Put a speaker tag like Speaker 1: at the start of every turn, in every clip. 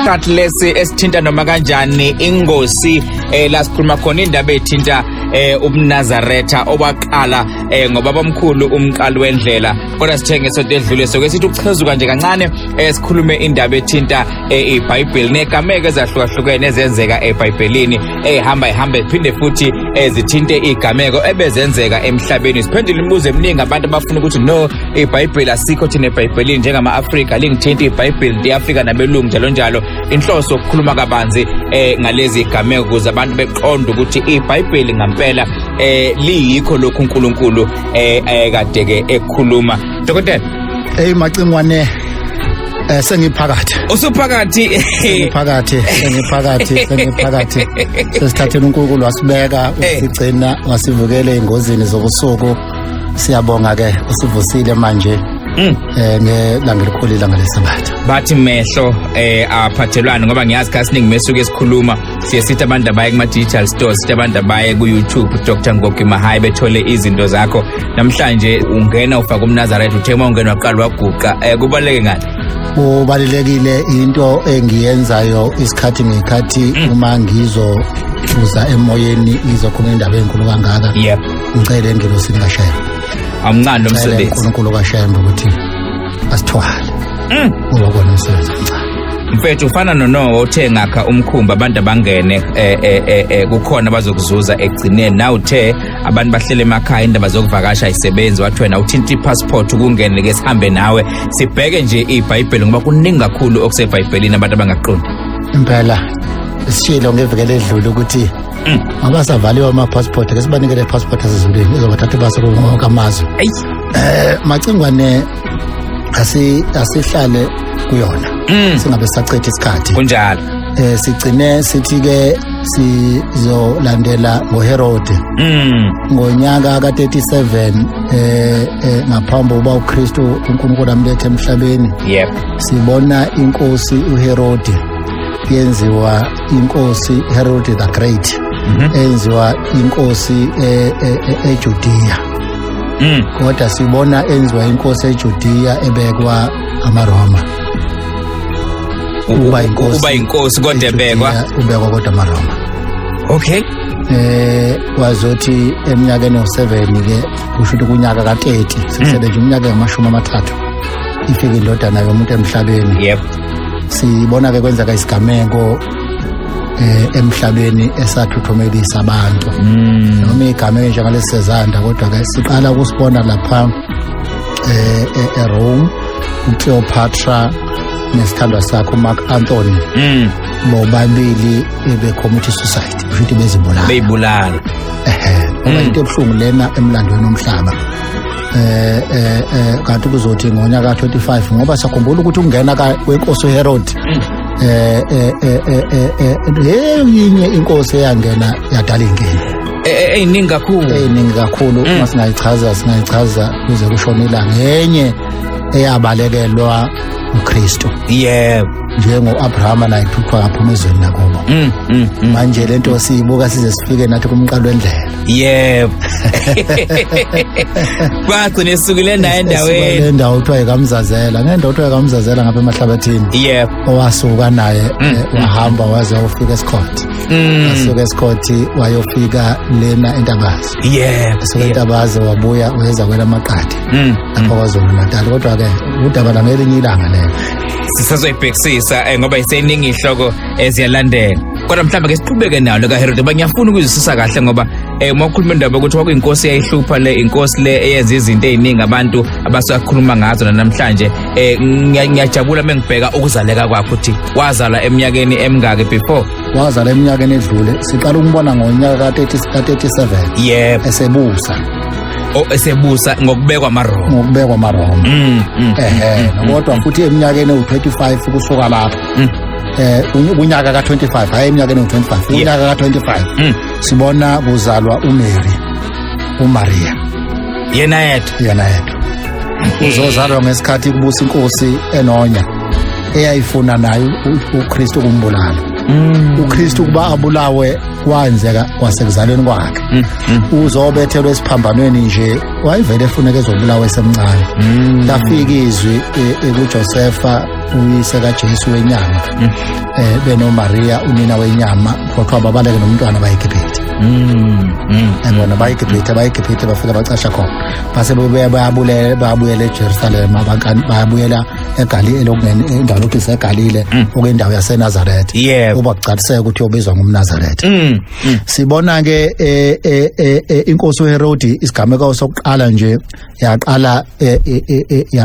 Speaker 1: Isikhathi lesi esithinta noma kanjani ingosi la sikhuluma khona indaba ethinta ubuNazaretha obaqala ngoba bomkhulu umqali wendlela, kodwa sithe ngesonto edlule soke sithi ukuchezuka nje kancane, sikhulume indaba ethinta iBhayibheli negameko ezahlukahlukene ezenzeka eBhayibhelini, ehamba ihambe iphinde futhi zithinte igameko ebezenzeka emhlabeni. Siphendule imibuzo eminingi, abantu abafuna ukuthi no, iBhayibheli asikho thina eBhayibhelini njengama-Afrika, lingithinta iBhayibheli, liyafika nabelungu, njalo njalo. Inhloso ukukhuluma kabanzi ngalezi gameko ukuze abantu beqonde ukuthi iBhayibheli ngampela liyikho lokhu uNkulunkulu kade ke ekhuluma. Dokotela.
Speaker 2: Hey Macingwane, sengiphakathi.
Speaker 1: Usuphakathi.
Speaker 2: Sengiphakathi, sengiphakathi, sengiphakathi. Sesithathela uNkulunkulu wasibeka, wasigcina, wasivukela engozini zobusuku. Siyabonga ke, usivusile manje ngelanga elikhulu, ilanga leSabatha.
Speaker 1: Bathi mehlo aphathelwane, ngoba ngiyazi khathi siningi mesuke esikhuluma siye sithi abantu abaye kuma digital stores, sithi abantu abaye ku YouTube, Dr Ngoki Mahaye, bethole izinto zakho. Namhlanje ungena ufaka umNazaretha, uthe uma ungena waqala waguqa, kubaluleke ngani?
Speaker 2: Kubalulekile, into engiyenzayo isikhathi ngekhathi uma ngizobuza emoyeni, ngizokhuluma indaba enkulu kangaka, ngicele engelosini kaShembe.
Speaker 1: Awumncane lo
Speaker 2: Ngicele
Speaker 1: msebenzi.
Speaker 2: uNkulunkulu kaShembe ukuthi asithwale, ngoba kona umsebenzi omncane.
Speaker 1: Mfethu, ufana noNoah othe ngakha umkhumbi, abantu abangene, kukhona abazokuzuza ekugcineni. Na uthe abantu bahlele emakhaya, indaba zokuvakasha ayisebenzi, wathi wena uthinta ipassport ukungene, ke sihambe nawe sibheke nje iBhayibheli, ngoba kuningi kakhulu okuseBhayibhelini abantu abangaqondi.
Speaker 2: Impela, sishilo ngeviki eledlule ukuthi ngoba savaliwe ama-passport, ake sibanikele i-passport asezulwini ezobathatha base wonke amazwe.
Speaker 1: Ayi.
Speaker 2: Macingwane, asihlale kuyona, singabe sisachitha isikhathi.
Speaker 1: Kunjalo.
Speaker 2: Sigcine sithi ke sizolandela ngoHerod ngonyaka ka-37 ngaphambi kokuba uKristu uNkulunkulu amlethe emhlabeni. Sibona inkosi uHerod yenziwa inkosi, Herod the Great, enziwa inkosi eJudea. Kodwa sibona enziwa inkosi eJudea ebekwa amaRoma. Uba inkosi.
Speaker 1: Uba inkosi kodwa ebekwa
Speaker 2: eJudea, ubekwa kodwa amaRoma. Wazothi eminyakeni yo7 ke, kusho ukuthi kunyaka ka30, sisele nje iminyaka engamashumi amathathu ifike indodana yomuntu emhlabeni. Sibona ke kwenzeka isigameko emhlabeni esathuthumelisa abantu, noma igameko njengalesi sezanda, kodwa ke siqala ukusibona lapha eRome, uCleopatra nesithandwa sakhe uMark Anthony, bobabili becommit suicide, kusho ukuthi bezibulala.
Speaker 1: Beyibulala.
Speaker 2: Ehe, ngoba into ebuhlungu lena emlandweni womhlaba. Kanti kuzothi ngonyaka ka25, ngoba sakhumbula ukuthi ungena kwenkosi uHerod, yinye inkosi eyangena yadala inkinga
Speaker 1: Eyiningi kakhulu.
Speaker 2: Eyiningi kakhulu. Uma singayichaza, singayichaza kuze kushone ilanga. Enye eyabalekelwa uKristu, njengo-Abrahama naye kuthiwa kaphuma ezweni lakubo. Manje lento siyibuka size sifike nathi kumqalo wendlela.
Speaker 1: Yebo, kwagcina esukile naye endaweni.
Speaker 2: Le ndawo kuthiwa ikamzazela, ngendawo kuthiwa ikamzazela ngapha emahlabathini, owasuka naye wahamba waze wayofika eScott. Wasuka eScott wayofika lena eNtabazi. Asuka eNtabazi wabuya weza kwelamaqadi lapha kwaZulu Natal, kodwa ke udaba langelinye ilanga lelo.
Speaker 1: Sisazoyibhekisisa, ngoba iseningi ihloko eziyalandela, kodwa mhlawumbe ke siqhubeke nalo kaHerode, ngoba ngiyafuna ukuzwisisa kahle, ngoba uma ukhuluma indaba ukuthi kwakuyinkosi eyayihlupha le, inkosi le eyenza izinto eziningi abantu abasakhuluma ngazo namhlanje. Ngiyajabula mengibheka ukuzaleka kwakho, ukuthi wazalwa eminyakeni emingaki before?
Speaker 2: Wazala eminyakeni edlule, siqala ukumbona ngonyaka ka-37 esebusa.
Speaker 1: O, esebusa ngokubekwa amaRoma.
Speaker 2: Ngokubekwa amaRoma. Ehe, kodwa futhi eminyakeni ewu-25 kusuka lapho, kunyaka ka-25, hayi eminyakeni ewu-25, kunyaka ka-25, sibona kuzalwa uMary, uMaria.
Speaker 1: Yena yedwa.
Speaker 2: Yena yedwa uzozalwa ngesikhathi kubusa inkosi enonya eyayifuna nayo uKristu kumbulala. uKristu kuba abulawe kwenzeka kwasekuzalweni kwakhe. Uzobethelwa esiphambanweni nje, wayevele efuneka ezobulawa esemncane. Lafika izwi kuJosefa uyise kaJesu wenyama, benoMaria unina wenyama, kodwa babaleke nomntwana bayeGibhithe. Ebona bayeGibhithe bafika bacasha khona, base bayabuyela bayabuyela eJerusalem, bayabuyela eGalile, lokungena endawo lokhu iseGalile, okuyindawo yaseNazaretha, uba kucaciseka ukuthi uyobizwa ngumNazaretha. Sibona ke inkosi uHerodi isigameko sokuqala nje yaqala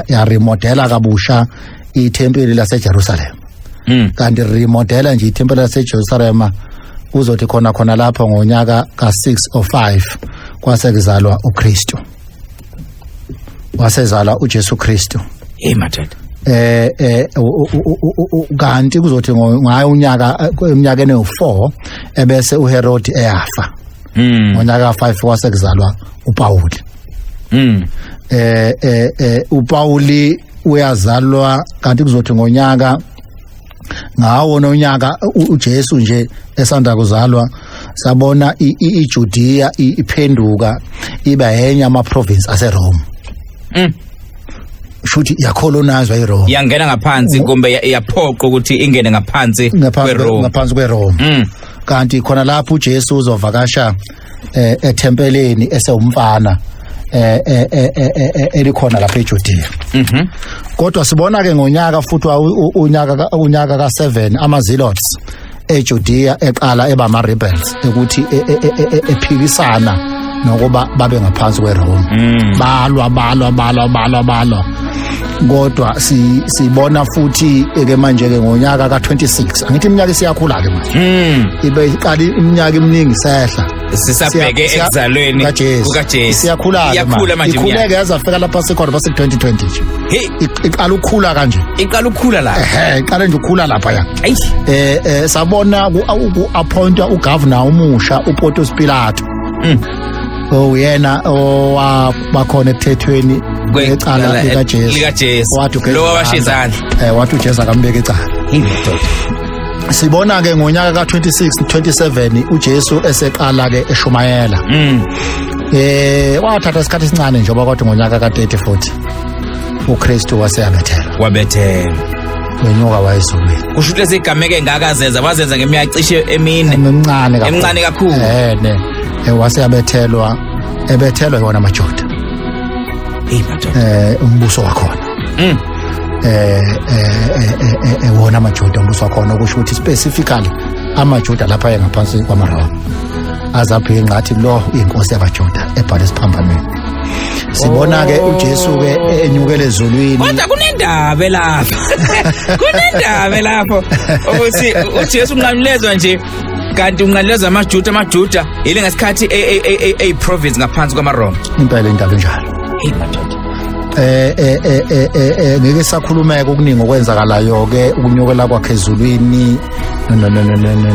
Speaker 2: ya remodela kabusha ithempeli laseJerusalem. Kanti remodela nje ithempeli laseJerusalem kuzothi khona khona lapho ngonyaka ka-605 kwase kuzalwa uKristu, wasezalwa uJesu Kristu.
Speaker 1: Hey madoda.
Speaker 2: Kanti kuzothi ngayo unyaka eminyakeni ewu4 ebese uHerod eyafa. Ngonyaka ka5 kwase kuzalwa uPaul. uPauli uyazalwa, kanti kuzothi ngonyaka ngawo nonyaka uJesu nje esanda kuzalwa sabona iJudea iphenduka iba yenye ama province aseRome. Shuthi yacolonizwa iRome,
Speaker 1: yangena ngaphansi kumbe yaphoqa ukuthi ingene ngaphansi kweRome,
Speaker 2: ngaphansi kweRome. Kanti khona lapho uJesu uzovakasha ethempeleni esewumfana elikhona lapha eJudea. Kodwa sibona ke ngonyaka futhi unyaka ka7 ama zealots eJudea eqala eba ama rebels ukuthi ephikisana nokuba babe ngaphansi kweRome. Balwa balwa balwa balwa balwa. Kodwa sibona futhi ke manje ke ngonyaka ka26, angithi iminyaka isiyakhula ke manje. Ibe iqala iminyaka eminingi sehla.
Speaker 1: Sisabheke ekuzalweni kukaJesu.
Speaker 2: Siyakhula
Speaker 1: ke manje.
Speaker 2: Ikhuleke yazafika lapha sikhona base 2020 nje.
Speaker 1: Hey,
Speaker 2: iqala ukukhula kanje.
Speaker 1: Iqala ukukhula la.
Speaker 2: Ehhe, iqala nje ukukhula lapha ya. Sabona ku appointwa ugovernor umusha uPontius Pilato. Oyena owabakhona ekuthethweni ecala likaJesu.
Speaker 1: Wathi lo wabasha izandla.
Speaker 2: Wathi uJesu akambeke icala. Sibona ke ngonyaka ka26 27 uJesu eseqala ke eshumayela. Wathatha isikhathi esincane njengoba kodwa ngonyaka ka30 40 uKristu waseyabethelwa.
Speaker 1: Wabethelwa.
Speaker 2: Wenyuka wayezulwini.
Speaker 1: Kusho ukuthi lesigameke ngakazenza wazenza ngeminyaka cishe emine.
Speaker 2: Emincane kakhulu.
Speaker 1: Emincane kakhulu.
Speaker 2: Ne. Waseyabethelwa, ebethelwa yona amaJuda.
Speaker 1: Hey madoda.
Speaker 2: Umbuso wakhona. Wona amaJuda umbuso wakhona, okusho ukuthi specifically amaJuda lapha engaphansi kwamaRoma. Azaphi ngathi lo inkosi yabaJuda ebhala esiphambanweni. Sibona ke uJesu ke enyukele ezulwini.
Speaker 1: Kodwa kunendaba lapha. Kunendaba lapho ukuthi uJesu unqamlezwa nje, kanti unqamlezwa amaJuda, amaJuda ile ngesikhathi e province ngaphansi kwamaRoma.
Speaker 2: Impela indaba enjalo.
Speaker 1: Hey madoda.
Speaker 2: Ngeke sakhulumeka okuningi okwenzakalayo ke ukunyukela kwakhe ezulwini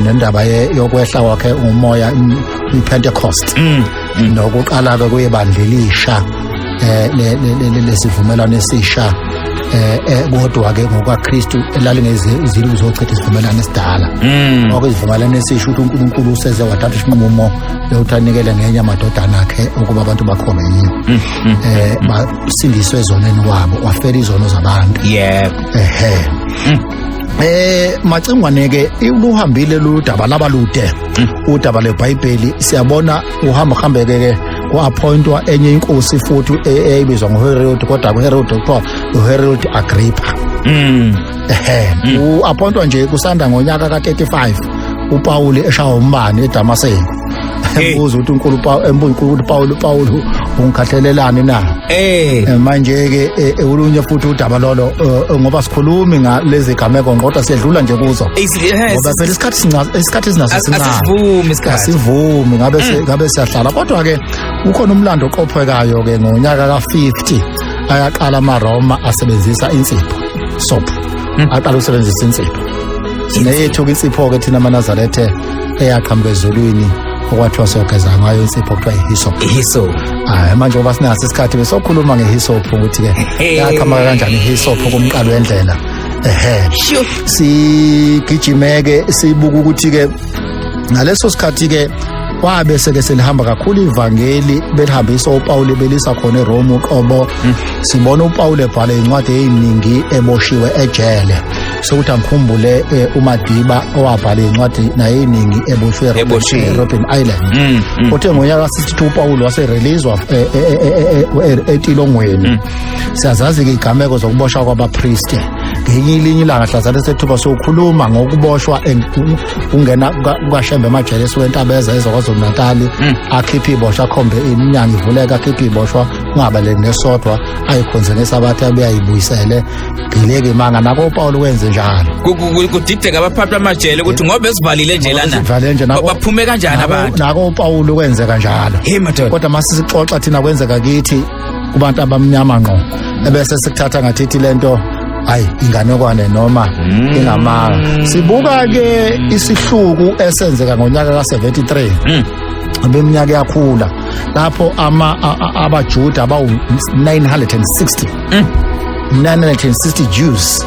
Speaker 2: nendaba yokwehla kwakhe umoya iPentecost. Nokuqala ke kuyebandlelisha lesivumelwano esisha, kodwa ke ngokaKristu elalingezili uzochitha isivumelwano esidala. Okuyivumelwano esisha ukuthi uNkulunkulu useze wathatha isinqumo lokuthi anikele ngenye amadodana akhe ukuba abantu bakholwe yiyo. Basindiswe ezonweni kwabo, wafela izono zabantu.
Speaker 1: Yebo.
Speaker 2: Ehhe. Macingwane ke luhambile ludaba labalude. Udaba leBhayibheli siyabona uhamba hambeke ke kuappointwa enye inkosi futhi eyibizwa ngoHerod, kodwa uHerod kuthiwa uHerod Agrippa. Uappointwa nje kusanda ngonyaka ka35 uPaul eshawa umbani eDamaseko. Embuza ukuthi uNkulunkulu Paul ungikhathalelani na? Manje ke olunye futhi udaba lolo, ngoba sikhulumi ngalezi gameko kodwa siyedlula nje kuzo. Ngoba phela isikhathi sinaso sincane.
Speaker 1: Asivumi isikhathi.
Speaker 2: Asivumi ngabe siyahlala. Kodwa ke ukhona umlando oqophekayo ke ngonyaka ka50 ayaqala amaRoma asebenzisa insipho, soap. Aqala ukusebenzisa insipho. Sineyethu ke insipho ke thina amaNazaretha eyaqhamuka ezulwini okwathiwa siyogeza ngayo insipho kuthiwa ihisop.
Speaker 1: Ihisop.
Speaker 2: Manje ngoba sinaso isikhathi besokhuluma ngehisop ukuthi ke yaqhamuka kanjani ihisop kumqalo wendlela. Ehe, sigijimeke sibuka ukuthi ke ngaleso sikhathi ke wabe seke selihamba kakhulu ivangeli, belihambisa uPaul belisa khona eRome uqobo. Sibona uPaul ebhala incwadi eziningi eboshiwe ejele. Sokuthi angikhumbule uMadiba owabhala incwadi naye eziningi eboshwe eRobben Island. Uthe ngonyaka ka-62 uPaul wasereleaswa etilongweni. Siyazazi ke igameko zokuboshwa kwabapriest. Ngelinye ilinye ilanga hlazana sethuba sokhuluma ngokuboshwa, ungena kukaShembe emajele esiwentabeza ezoKwaZulu Natal, akhiphe iboshwa, akhombe iminyango ivuleka, akhiphe iboshwa kungabaleki nesodwa, ayikhonze ngesabatha, abuye ayibuyisele. Gileke imanga nako uPaul wenze njalo.
Speaker 1: Kudideka abaphathi bamajele ukuthi ngoba esivalile nje lana,
Speaker 2: Sivalile nje nako,
Speaker 1: baphume kanjani abantu?
Speaker 2: Nako uPaul kwenzeka njalo.
Speaker 1: Hey madoda.
Speaker 2: Kodwa masisixoxa thina kwenzeka kithi kubantu abamnyama ngqo, ebese sikuthatha ngathithi lento hayi inganekwane noma ingamanga. Sibuka ke isihluku esenzeka ngonyaka ka-73, abeminyaka yakhula lapho ama abaJuda abawu 960, 960 Jews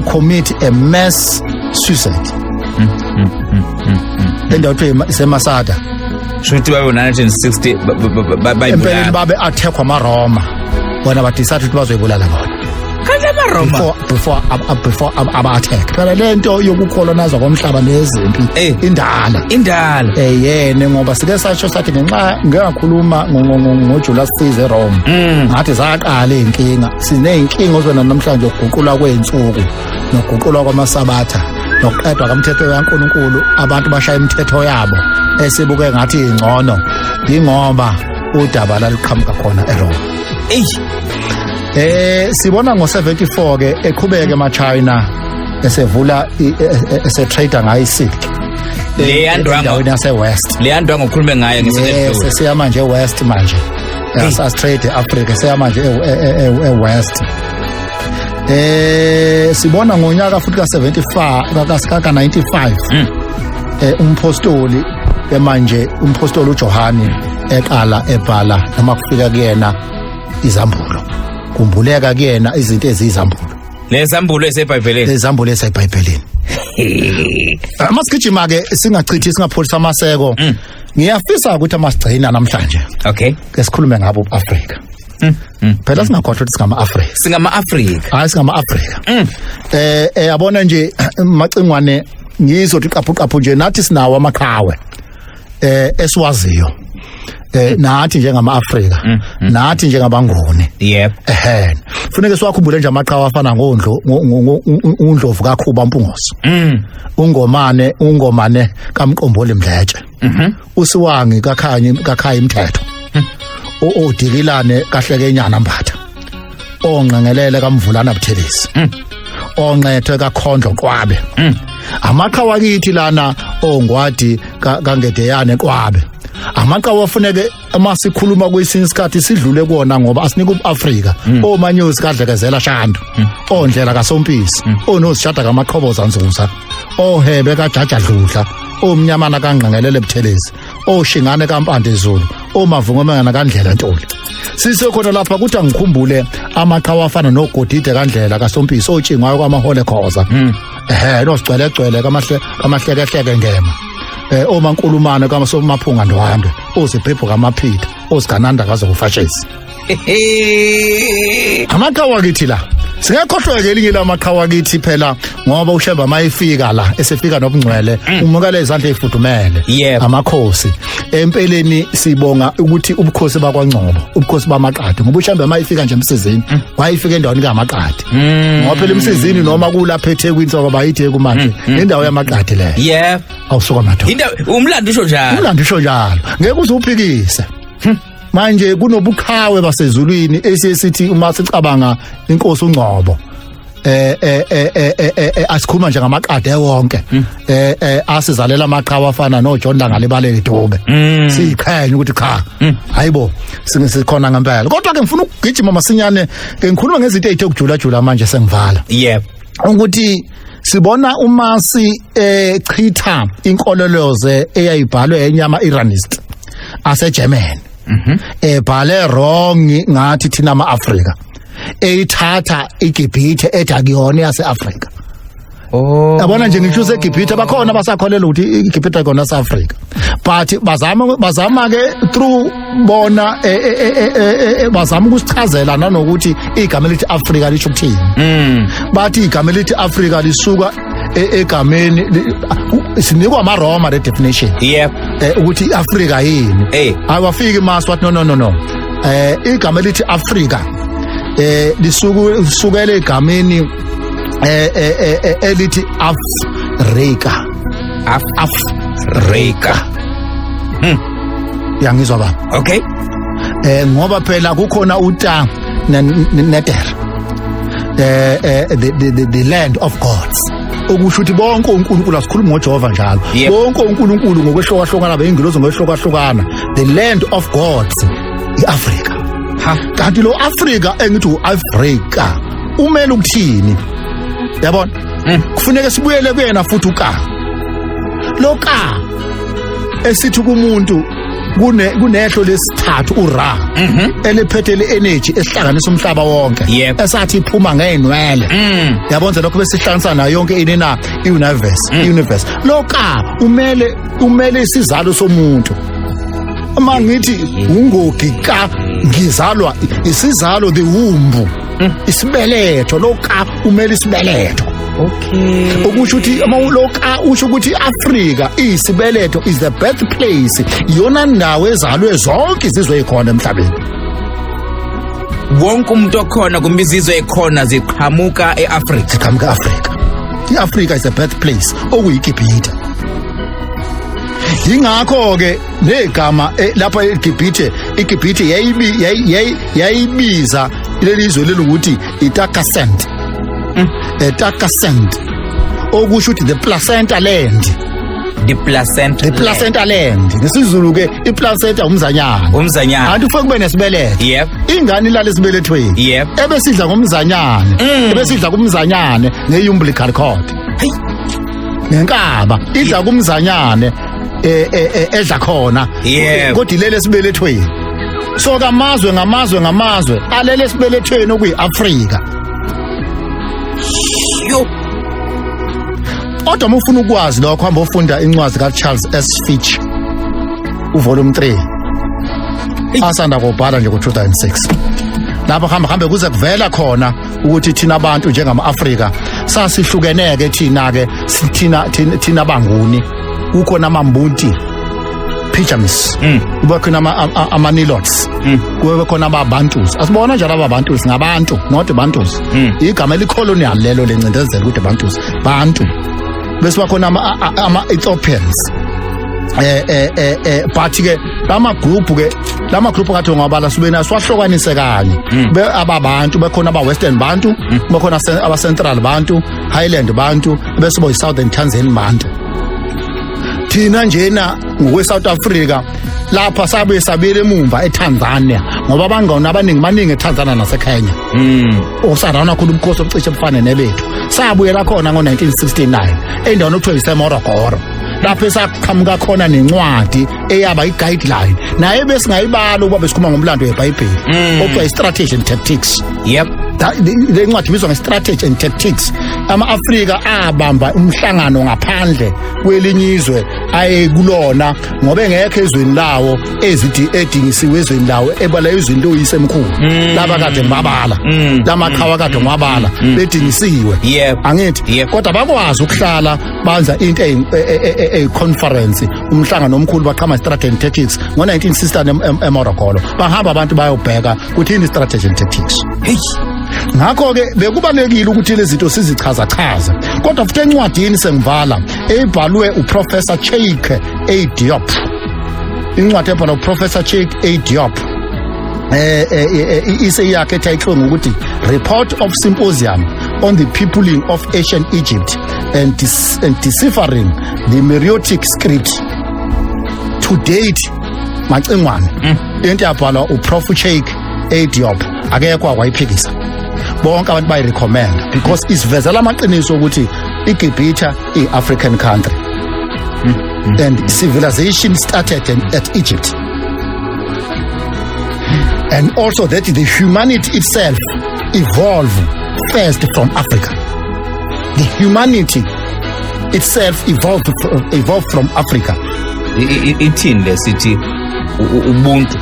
Speaker 2: commit a mass suicide endawo kuthiwa iseMasada.
Speaker 1: Shuthi babe 960
Speaker 2: Empeleni
Speaker 1: bayibulala.
Speaker 2: Babe attackwa amaRoma, bona badecide ukuthi bazoyibulala bona.
Speaker 1: Kanti amaRoma
Speaker 2: Before aba-attack phela lento yokucolonizwa komhlaba nezimpi indala.
Speaker 1: Indala.
Speaker 2: Yene, ngoba sike sasho sathi ngenxa ngingakhuluma ngoJulius Caesar eRome, ngathi zaqala iy'nkinga. Siney'nkinga ozona namhlanje, ukuguqulwa kwey'nsuku nokuguqulwa kwamasabatha nokuqedwa komthetho kaNkulunkulu. Abantu bashaya imithetho yabo esibuke ngathi ingcono, ingoba udaba laluqhamuka khona eRome.
Speaker 1: Eyi.
Speaker 2: Sibona ngo74 ke eqhubeke emaChina esevula esetrader ngayo isilk
Speaker 1: Le ndwangu.
Speaker 2: Endaweni yase West.
Speaker 1: Le ndwangu okhulume ngayo ngesonto
Speaker 2: Yes, siya manje eWest manje. Yes, trade eAfrica, siya manje eWest. Sibona ngonyaka futhi ka75 ka 95 umpostoli ke manje, umpostoli uJohani, eqala ebhala noma kufika kuyena izambulo, kumbuleka kuyena izinto eziyizambulo.
Speaker 1: Lezambulo eseBhayibhelini.
Speaker 2: Lezambulo eseBhayibhelini. Masigijima ke, singachithi, singapholisa amaseko. Ngiyafisa ukuthi amasigcina namhlanje ke sikhulume ngabo uAfrika. Phela singakhohlwa ukuthi singama-Afrika.
Speaker 1: Singama-Afrika.
Speaker 2: Hayi, singama-Afrika. Yabona nje Macingwane, ngizothi qaphu qaphu nje, nathi sinawo amaqhawe esiwaziyo nathi njengama-Afrika, nathi njengabanguni. Ehhe, funeke siwakhumbule nje amaqhawe afana ngondlo uNdlovu kaKhuba Mpungose, uNgomane kaMqomboli Mdletshe, uSiwangi kaKhanyi kaKhaya iMthetho, oDikilane kaHlekenyana Mbatha, oNgqengelele kaMvulana Buthelezi, onqethwe kaKhondlo Qwabe. Amaqhawe akithi lana, ongwadi kaNgedeyane Qwabe. Amaqhawe afuneke uma sikhuluma kwesinye isikhathi sidlule kuwona, ngoba asinika ubuAfrika. Omanyosi kadlekezela Shandu, ondlela kaSompisi, onozishada kaMaqhoboza Nzuza, ohebe kaJaja Dludla, omnyamana kaNgqengelele Buthelezi, oshingane kaMpande Zulu, omavungomengana kaNdlela Ntuli. Sisekhona lapha kuthi angikhumbule amaqhawe afana noGodide kaNdlela kaSompisi, otshingwayo kwamahole Khoza, ehe, nosigcwelegcwele kamahle kamahlekehleke Ngema, omankulumane kaMasomaphunga Ndwandwe, ozibhebhu kamaphitha, osigananda kaZokufashisi. Amaqhawe akithi la, singekhohlweke elinye lamaqhawe akithi phela, ngoba uShemba mayifika la, esefika nobungcwele, umukele izandla ezifudumele amakhosi. Empeleni sibonga ukuthi ubukhosi bakwaNgcobo, ubukhosi bamaqadi, ngoba uShemba mayifika nje emsizini, wayifika endaweni kaMaqadi, ngoba phela emsizini noma kulapha eThekwini, soba bayitheku manje, indawo yamaqadi leyo. Awusuka madoda.
Speaker 1: Indawo umlando usho njalo.
Speaker 2: Umlando usho njalo, ngeke uze uphikise. Manje kunobuqhawe basezulwini esiye sithi uma sicabanga inkosi uNgcobo, asikhuluma nje ngamaqade wonke, asizalela amaqhawe afana noJohn Langalibalele Dube, siyiqhenye ukuthi cha, hayibo, sikhona ngempela. Kodwa ke ngifuna ukugijima masinyane ke ngikhuluma ngezinto ezithe ukujula jula manje sengivala, ukuthi sibona uMasi echitha inkololoze eyayibhalwe enyama Iranist aseGermany, ebhale wrong ngathi thina ama-Afrika. Eyithatha iGibhithe ethi akuyona yaseAfrika.
Speaker 1: Oh.
Speaker 2: Yabona nje, ngisho useGibhithe bakhona abasakholelwa ukuthi iGibhithe ayikona yaseAfrika, but bazama ke through bona bazama ukusichazela nanokuthi igama elithi Afrika lisho ukuthini. Bathi igama elithi Afrika lisuka egameni sinikwa amaRoma le definition ukuthi iAfrika yini. Awafiki mas wathi, "No, no, no, no, igama elithi Afrika lisuku lisukela egameni elithi Afrika."
Speaker 1: Afrika.
Speaker 2: Yangizwa, baba?
Speaker 1: Okay.
Speaker 2: Ngoba phela kukhona uta neter, the land of gods, okusho ukuthi bonke uNkulunkulu, asikhuluma ngoJehova njalo, bonke uNkulunkulu ngokwehlukahlukana, beyingilozi ngokwehlukahlukana, the land of gods iAfrika.
Speaker 1: Ha.
Speaker 2: Kanti lo Afrika engithi uAfrika umele ukuthini? Yabona, kufuneka sibuyele kuyena futhi uka lo ka esithi kumuntu kunehlo lesithathu uRa eliphethe le-energy esihlanganisa umhlaba wonke, esathi iphuma ngeenwele. Yabona, lokho besihlanganisa nayo yonke ini na i-universe. I-universe lo ka umele isizalo somuntu. Uma ngithi ungogi ka ngizalwa isizalo, the womb, isibeletho, lo ka umele isibeletho. Okusho ukuthi uma lo ka usho ukuthi iAfrika iyisibeletho, is the birthplace, iyona ndawo ezalwe zonke izizwe ezikhona emhlabeni.
Speaker 1: Wonke umuntu okhona kumbe izizwe ekhona ziqhamuka eAfrika.
Speaker 2: Ziqhamuka eAfrika. IAfrika is a birthplace, okuyiGibhithe. Yingakho ke negama lapha eGibhithe, iGibhithe yayibiza leli zwe lelokuthi iTakasent, eTakasent, okusho ukuthi the placenta land.
Speaker 1: The placenta.
Speaker 2: The placenta land. NgesiZulu ke iplacenta umzanyana.
Speaker 1: Umzanyana.
Speaker 2: Anti ufike kube nesibeletho. Ingane ilala esibelethweni. Ebesidla ngomzanyane. Ebesidla kumzanyane nge-umbilical cord.
Speaker 1: Hey.
Speaker 2: Ngenkaba idla kumzanyane, edla khona. Kodwa ilele esibelethweni. So kamazwe ngamazwe ngamazwe alele esibelethweni okuyi-Afrika.
Speaker 1: Yo.
Speaker 2: Kodwa uma ufuna ukwazi lokho, hamba ufunda incwadi kaCharles S. Fitch, uvolume 3 asanda kubhala nje ngo-2006. Lapho hamba hambe kuze kuvela khona ukuthi thina abantu njengama-Afrika sasihlukeneke thina-ke thina banguni, kukhona amambunti pyjamas, kube khona ama-nilots, kube khona ababantus. Asibona njalo ababantus ngabantu, not bantus, igama elicolonial lelo lencindezelo ukuthi bantus, bantu. Bese bakhona ama-Ethiopians, but ke lama group ke, lama group kade ngwabala sibe naso wahlukanise kanye be ababantu, bekhona aba Western Bantu, bekhona aba Central Bantu, Highland Bantu, bese bo Southern Tanzanian Bantu. Thina njena ngokwe South Africa lapha sabe sabile emumva eTanzania, ngoba abangona abaningi baningi eTanzania naseKenya, osarana khona ubukhosi obucishe bufane nebethu. Sabuyela khona ngo-1969 endaweni okuthiwa iseMorogoro, lapho esaqhamuka khona nencwadi eyaba i-guideline naye besingayibala ukuba besikhuluma ngomlando weBhayibheli, okuthiwa i-Strategy and Tactics. Le ncwadi ibizwa nge-Strategy and Tactics. Ama-Afrika abamba umhlangano ngaphandle kwelinye izwe ayekulona, ngoba engekho ezweni lawo, ezithi edingisiwe ezweni lawo, ebala ezweni loyise emkhulu, laba kade ngibabala, lamaqhawe kade ngwabala bedingisiwe. Angithi kodwa bakwazi ukuhlala banza into eyi-conference, umhlangano omkhulu, baqhama Strategy and Tactics ngo-1960 eMorogoro. Bahamba abantu bayobheka ukuthi yini Strategy and Tactics.
Speaker 1: Hey.
Speaker 2: Ngakho-ke bekubalulekile ukuthi lezi zinto sizichaza chaze. Kodwa futhi encwadini, sengivala, ebhalwe uProfessor Cheikh A Diop, incwadi ebhalwe uProfessor Cheikh A Diop, ise yakhe etitlwe ngokuthi Report of Symposium on the Peopling of Ancient Egypt and Deciphering the Meroitic Script to Date, macingwane, into yabhalwa uProf Cheikh A Diop, akekho akwayiphikisa, bonke abantu bayirecommend because isivezela amaqiniso ukuthi iGibhithe i-African country and civilization started at Egypt, and also that the humanity itself evolve first from Africa. The humanity itself evolved from Africa.
Speaker 1: Ithini lesithi ubuntu?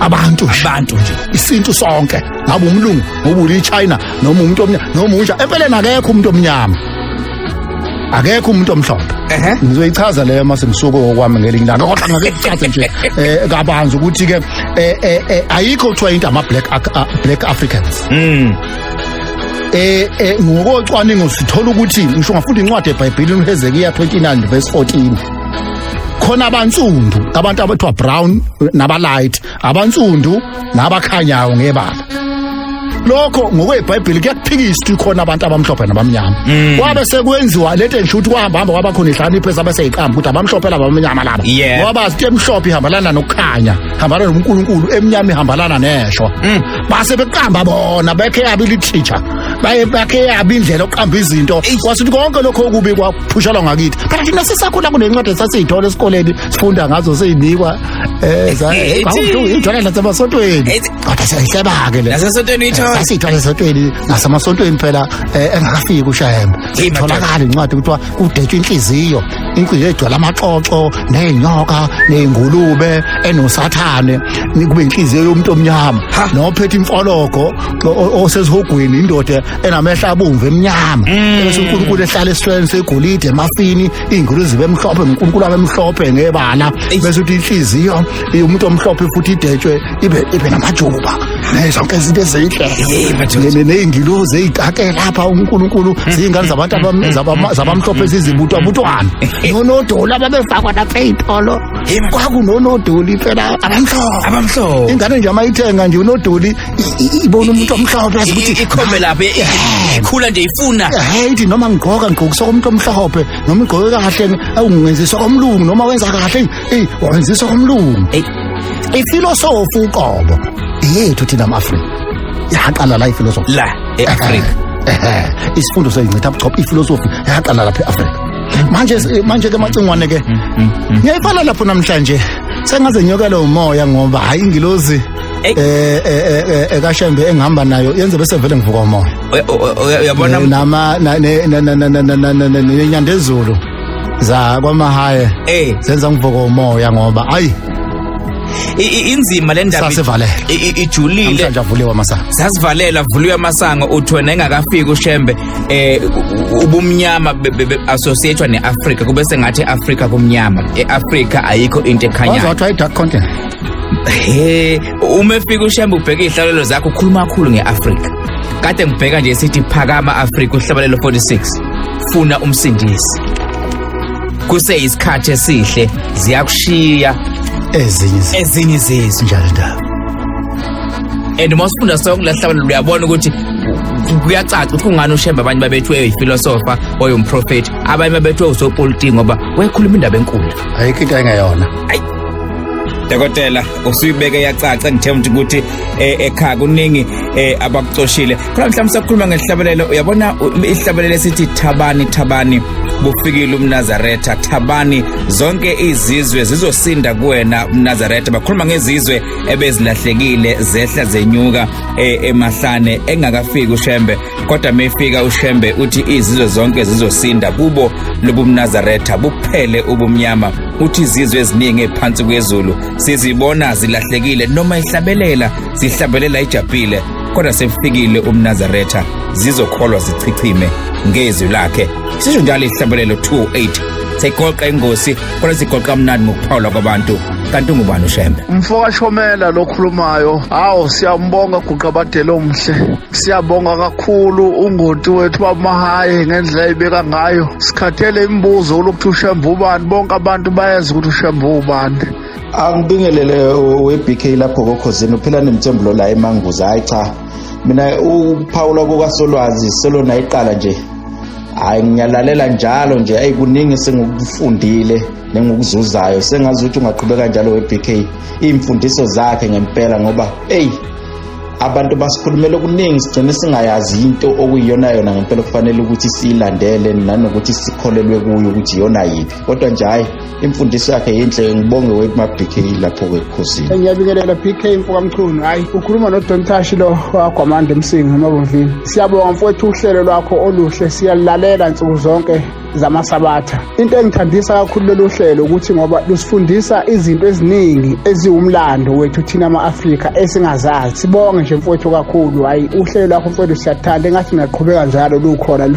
Speaker 2: Abantu nje.
Speaker 1: Abantu nje.
Speaker 2: Isintu sonke, ngabe umlungu, ngoba uliChina, noma umuntu omnyama, noma unja. Empeleni akekho umuntu omnyama, akekho umuntu omhlophe. Ngizoyichaza leyo mase ngisuke okwami ngelinye ilanga, kodwa ngake kuchaze nje kabanzi ukuthi ke ayikho kuthiwa into ama black Africans. Ngokocwaningo sithola ukuthi ngisho ngafunda incwadi eBhayibhelini uHezekiya 29 verse 14, khona abansundu, abantu abathiwa brown nabalight, abansundu nabakhanyayo ngebala. Lokho ngokweBhayibheli kuyakuphikisa ukuthi khona abantu abamhlophe nabamnyama. Kwabe sekwenziwa lento engisho ukuthi kwahamba hamba kwaba khona ihlakanipho esabe seyiqamba ukuthi abamhlophe laba, abamnyama laba, ngoba bazi ukuthi emhlophe ihambelana nokukhanya, ihambelana noNkulunkulu, emnyama ihambelana neshwa. Base beqamba bona bekhe yabo literature, baye bakhe yabo indlela yokuqamba izinto, kwasuthi konke lokho okubi kwaphushelwa ngakithi. Phela thina sisakhula kunencwadi esasiyithola esikoleni, sifunda ngazo, siyinikwa ijwayela nasemasontweni, kodwa siyayihleba-ke le.
Speaker 1: Nasesontweni uyithola?
Speaker 2: Sasiyithola esontweni, nasemasontweni phela, engakafiki uShembe.
Speaker 1: Hey, madoda.
Speaker 2: Tholakala incwadi kuthiwa kudetshwa inhliziyo, inhliziyo egcwele amaxoxo ney'nyoka ney'ngulube enosathane, kube inhliziyo yomuntu omnyama nophethe imfologo osesihogweni, indoda enamehlo abomvu emnyama, bese uNkulunkulu ehlala esitweni segolide emafini, iy'ngulube zibe mhlophe, uNkulunkulu abe mhlophe ngebala, bese uthi inhliziyo umuntu omhlophe futhi idetshwe ibe namajuba nezonke izinto ezinhle.
Speaker 1: Hey, madoda.
Speaker 2: Ney'ngilozi ey'kake lapha uNkulunkulu ziy'ngane zabantu zabamhlophe zizibutwabutwana, nonodoli ababefakwa lapha ey'tolo, kwakunonodoli phela abamhlophe.
Speaker 1: Abamhlophe.
Speaker 2: Ingane nje amayithenga nje unodoli, ibona umuntu omhlophe, yazi ukuthi
Speaker 1: Ikhombe lapha, ikhula nje ifuna.
Speaker 2: Hey, ithi noma ngigqoka ngigqokisa komuntu omhlophe, noma igqoke kahle awungenziswa komlungu, noma wenza kahle, ey, wenziswa komlungu.
Speaker 1: Ey.
Speaker 2: Ifilosofi uqobo yethu thina ama-Afrika yaqala la ifilosofi.
Speaker 1: La e-Afrika.
Speaker 2: Ehe, isifundo seyincitha buchopho, ifilosofi yaqala lapha e-Afrika. Manje ke macingwane ke ngiyayifala lapho namhlanje, sengaze nyokele umoya ngoba hayi ingilozi
Speaker 1: Ey.
Speaker 2: ekaShembe engihamba nayo yenze bese vele ngivuka umoya.
Speaker 1: Uyabona.
Speaker 2: Nama nenyandezulu za kwamahaye zenza ngivuka umoya ngoba ayi
Speaker 1: Inzima le ndaba.
Speaker 2: Sasivalele.
Speaker 1: Ijulile.
Speaker 2: Namhlanje avuliwe amasango.
Speaker 1: Sasivalela, vuliwe amasango. Uthi wena engakafiki uShembe, ubumnyama associatewa neAfrika, kube sengathi eAfrika kumnyama, eAfrika ayikho into ekhanyayo.
Speaker 2: Waze wathiwa i-dark continent.
Speaker 1: He, uma efika uShembe ubheka iy'hlalelo zakho, ukhuluma kakhulu nge-Afrika. Kade ngibheka nje sithi phakama Afrika, uhlabalelo 46, funa umsindisi kuseyisikhathi esihle, ziyakushiya
Speaker 2: ezinye izinto.
Speaker 1: Ezinye izizwe.
Speaker 2: Njalo indaba.
Speaker 1: And uma usifunda sonke lesihlabelelo uyabona ukuthi kuyacaca ukuthi kungani uShembe abanye babethiwe uyifilosofa, oyumprofethi, abanye babethiwe usopolitiki, ngoba wayekhuluma indaba enkulu.
Speaker 2: Ayikho into engeyona.
Speaker 1: Dokotela, usuyibeke yacaca. Ngithemba ukuthi ekhaya kuningi abakucoshile khona. Mhlawumbe sakhuluma ngesihlabelelo, uyabona isihlabelelo esithi thabani, thabani, bufikile umNazaretha, thabani zonke izizwe zizosinda kuwena umNazaretha. Bakhuluma ngezizwe ebezilahlekile, zehla zenyuka emahlane engakafiki uShembe, kodwa mefika uShembe uthi izizwe zonke zizosinda kubo lobumNazaretha, buphele ubumnyama. Uthi izizwe eziningi ephansi kwezulu sizibona zilahlekile, noma ihlabelela zihlabelela ijabhile, kodwa sefikile umNazaretha zizokholwa zichichime ngezwi lakhe. Sisho njalo ihlabelelo 28. Seyigoqa ingosi, kodwa sigoqa mnandi ngokuphawula kwabantu. Kanti ungubani uShembe?
Speaker 3: Mfoka Shomela lokhulumayo. Hawu, siyambonga Guqabadela omhle, siyabonga kakhulu ungoti wethu bamahaye ngendlela ayibeka ngayo. Sikhathele imibuzo lokuthi uShembe ubani, bonke abantu bayazi ukuthi uShembe ubani.
Speaker 4: Angibingelele we-BK lapho kokhozini, uphila nemthembulo la eManguza. Hayi cha, mina ukuphawula kukaSolwazi selona iqala nje, hayi ngiyalalela njalo nje. Ayi, kuningi sengikufundile nengikuzuzayo, sengazi ukuthi ungaqhubeka njalo we-BK iy'mfundiso zakhe ngempela, ngoba eyi Abantu basikhulumela okuningi, sigcine singayazi into okuyiyona yona ngempela kufanele ukuthi siyilandele nanokuthi sikholelwe kuyo ukuthi iyona yiphi. Kodwa nje hhayi, imfundiso yakhe yinhle. Ngibonge wema-BK lapho-ke ebukhosini.
Speaker 5: Ngiyabingelela BK mfokaMchunu. Hayi, ukhuluma noDon Tashi lo waGwamanda eMsinga eMabomvini. Siyabonga mfowethu uhlelo lwakho oluhle, siyalulalela nsuku zonke zamaSabatha. Into engithandisa kakhulu lolu hlelo ukuthi ngoba lusifundisa izinto eziningi eziwumlando wethu thina ama-Afrika esingazazi. Sibonge nje mfowethu kakhulu. Hayi, uhlelo lwakho mfowethu siyathanda, engathi ngaqhubeka njalo lukhona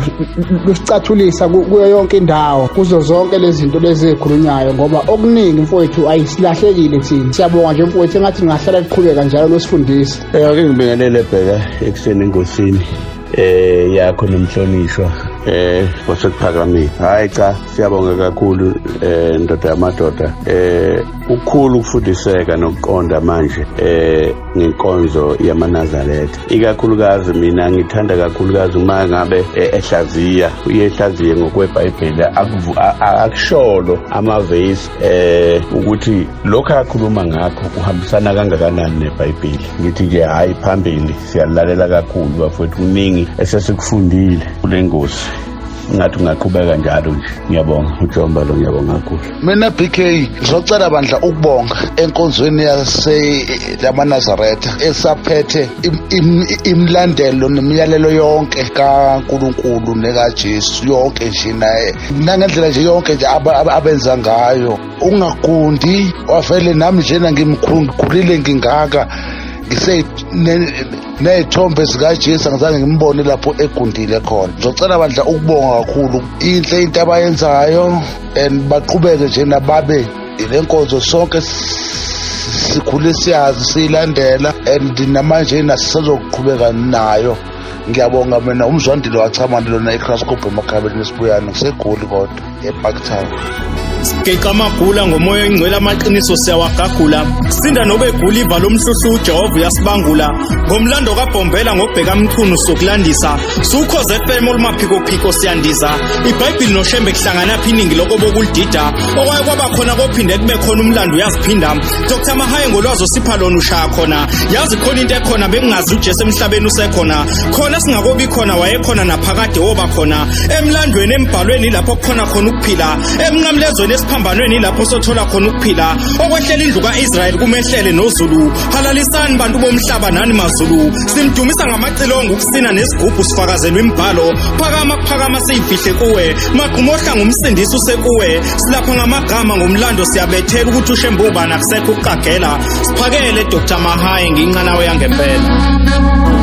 Speaker 5: lusicathulisa kuyo yonke indawo, kuzo zonke lezi zinto lezi ezikhulunywayo, ngoba okuningi mfowethu ayisilahlekile thina. Siyabonga nje mfowethu, engathi ngahlala liqhubeka njalo lusifundisa.
Speaker 6: Ake ngibingelele bheka ekuseni engosini yakho nomhlonishwa wasekuphakamile. Hayi cha, siyabonga kakhulu ndoda yamadoda. Ukukhulu ukufundiseka nokuqonda manje ngenkonzo yamaNazaretha. Ikakhulukazi mina ngithanda kakhulukazi uma ngabe ehlaziya, uyehlaziye ngokweBhayibheli akusholo amavesi ukuthi lokho akhuluma ngakho kuhambisana kangakanani neBhayibheli. Ngithi nje hayi, phambili, siyalalela kakhulu bafowethu, kuningi esesikufundile kule ngosi, ngathi ungaqhubeka njalo nje. Ngiyabonga uJomba lo, ngiyabonga kakhulu.
Speaker 3: Mina BK ngizocela bandla ukubonga enkonzweni yase yamaNazaretha esaphethe imlandelo nemiyalelo yonke kaNkuluNkulu nekaJesu yonke nje, naye nangendlela nje yonke nje abenza ngayo, ungagundi wavele. Nami njena ngimkhulile ngingaka, ngise ney'thombe zikaJesu angizange ngimbone lapho egundile khona. Ngizocela bandla ukubonga kakhulu, inhle into abayenzayo and baqhubeke nje nababe le nkonzo, sonke sikhule siyazi siyilandela and namanje nasisazoqhubeka nayo. Ngiyabonga mina, umzwandile wachamane lona eCraskop emakhabeni esibuyane, ngiseGoli kodwa eParktown.
Speaker 7: Sigeqa amagula ngomoya oyingcwele, amaqiniso siyawagagula, sinda nobe egula iva lomhluhlu, uJehova uyasibangula ngomlando kaBhombela ngobheka Mchunu sokulandisa sukhoze FM olumaphikophiko siyandiza. IBhayibheli noShembe kuhlangana phi? Iningi lokho bokulidida okwaye kwaba khona kophinde kube khona, umlando uyaziphinda. Dr Mahaye ngolwazi osipha lona ushaya khona, yazi khona into ekhona bekungazi uJesu emhlabeni usekhona khona, singakobi khona wayekhona naphakade woba khona emlandweni, embhalweni lapho kukhona khona ukuphila, emnqamlezweni esiphambanweni lapho sothola khona ukuphila. Okwehlela indlu ka-Israyeli kumehlele noZulu. Halalisani bantu bomhlaba nani maZulu, simdumisa ngamacilongo, ukusina nesigubhu, sifakazelwa imibhalo. Phakama kuphakama siyifihle kuwe, maqhumohla ngumsindisi usekuwe. Silapha ngamagama ngomlando, siyabethela ukuthi uShembe ubani, akusekho ukuqagela. Siphakele Dr Mahaye, nginqanawe yangempela.